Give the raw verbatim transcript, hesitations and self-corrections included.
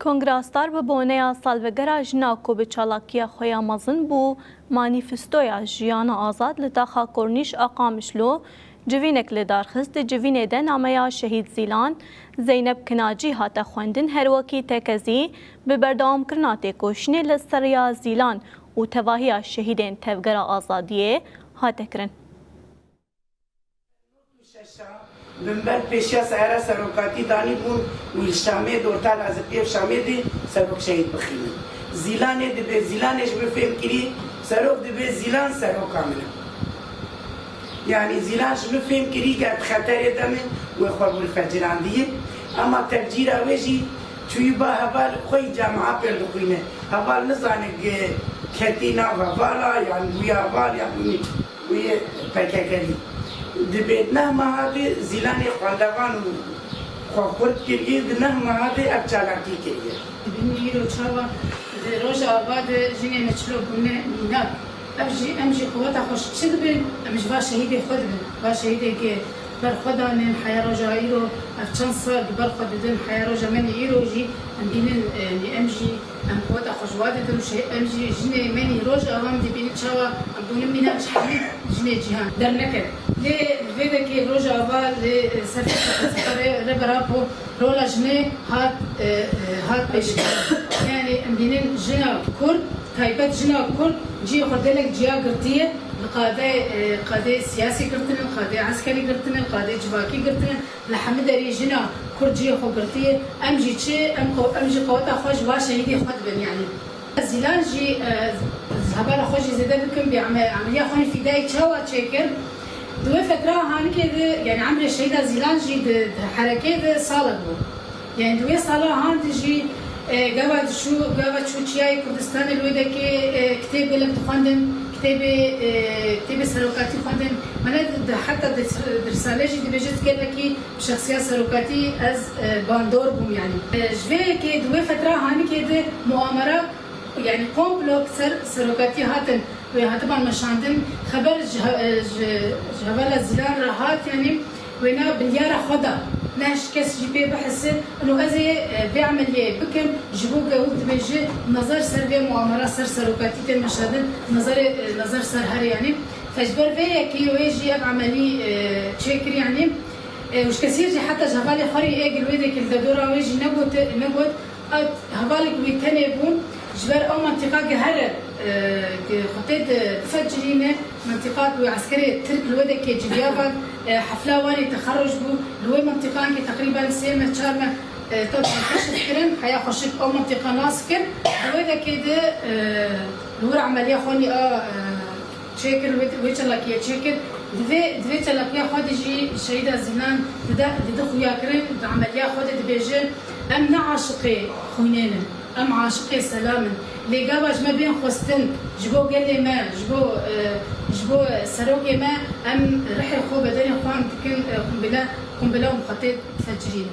Kongra Star bi boneya salvegera jina ku bi çalakiya xwe ya mezin bû manîfestoya Jiyana Azad li taxa Kornîş a Qamişlo civînek li dar xist. Di civînê de nameya Şehîd Zîlan Zeynep Kinacî hate xwendin, her wekî tekezî bi berdewamkirina têkoşînê li ser ya Zîlan û tevahiya şehîdên Tevgera Azadiyê hate kirin. Binber pêşiya seyara serokatî danîbûn û li Şamê di orta lazipiyê Şamê de serok şehîd bixînin. Zîlanê dibe, Zîlanê ji min fêm kirî, serok dibe, Zîlan seroka min e. Yanî Zîlan ji min fêm kirî, ger di xeterê de min wê xwe bû li fecirandiyê. Ema tevcîra wê jî çûyî ba heval xwe yî camia pêr dixwîne. Heval nizane ketî nav hevala, yan bûye heval, yan bûye Û yê P K K'lî. Dibê di neh meha de Zîlanê xwendevan û xwe xurt kiriye, di neh meha de ev çalakî kiriye. Dibînî îro çawa di roja ava de jinê me çilo bûne mînak. Ev jî, em jî quweta xwe ji çi dibin? Em ji va şehîdê xwe dibin. Va şehîdê ke ber xwe danin, heya roja îro, ev çend sal di ber xwe didin, heya roja me nê îro jî em bînin, e, em jî Em quweta xwe ji wa didin û şe-, em jî jinê me nî roj ava em dibînin çawa em bûnin mînak ji hemî jinê cîhan dernekevin. Lê li vê dekê roj ava li ser Rêber Apo rola jinê hat, e, e, hat pêşkirin. Yanî em bînin jina Kurd, taybet jina Kurd cihê xwe gelek ciya girtiye. Li qadê, e, qadê siyasî girtine, qadê eskerî girtine, qadê civakî girtine. Li hemî derî jina Kurd cihê xwe girtiye. Em jî çi? Em qe-, em jî qeweta xwe ji va şehîdê xwe dibin yanî. Zîlan jî, e, ji hevala xwe jî zêde bikim bê eme-, emeliya xwe fîdayî çawa çêkir? Di wê fetra hanikê de, yanî emrê şehîda Zîlan jî di, di herekê de salek bû. Yanî di wê sala han de jî, e, gava diçû, gava çû Çiyayê Kurdistanê li wê dekê, e, kitêb gelek dixwendin, kitêbê, e, kitêbê serokatî xwendin. Mane di, di, heta di, di risale jî dibêje gelekî bi şexsiya serokatî ez, e, bandor bûm yanî. E, ji vê yekê di wê fetra hanikê de muamera, yanî komplo ser serokatî hatin. Wê hatiban meşandin, xeber ji he-, ji, ji hevala Zîlan re hat, yanî wêna biryara xwe da. Ne ji kes jî pê bihise, ino ez ê, e, vê emeliyê bikim, ji bo gewik dibêje, nazar ser vê muamera ser serokatî tên meşandin, nazarê, e, nazar ser herê, yanî. Fe ji ber vê yekê wê jî ev emelî, e, çêkir, yanî. E, û ji kesî jî heta ji hevalê xwe rê ê gil wê dekê li derdora wê jî negot, negot, Ew hevalek wî tenê bûn, ji ber ew mentiqa gihere, e, gi-, xwetê di, difecirîne, mentiqa ku eskerê Tirk li wê dekê civiya van, e, hefla wan ê texerruc bû, li wê mentiqankê teqrîben sê meh, çar meh, e, tabî keşif kirin, heya xweşik ew mentiqa nas kir, di wê dekê de, e, li wir emeliya xwe nî a, e, çêkir, wê, wê çalakiyê çêkir. Di vê, di vê çalakiya xwe de jî şehîda Zîlan dide, dide xuyakirin, di emeliya xwe de dibêje, em ne aşiqê xwînê ne, em aşiqê selam in. Lê gava ji me bên xwestin, ji bo gelê me, ji bo, e, ji bo serokê me, em rihê xwe, bedenê xwe em dikin, e, qumbile, qumbile û xwetê difecirînin.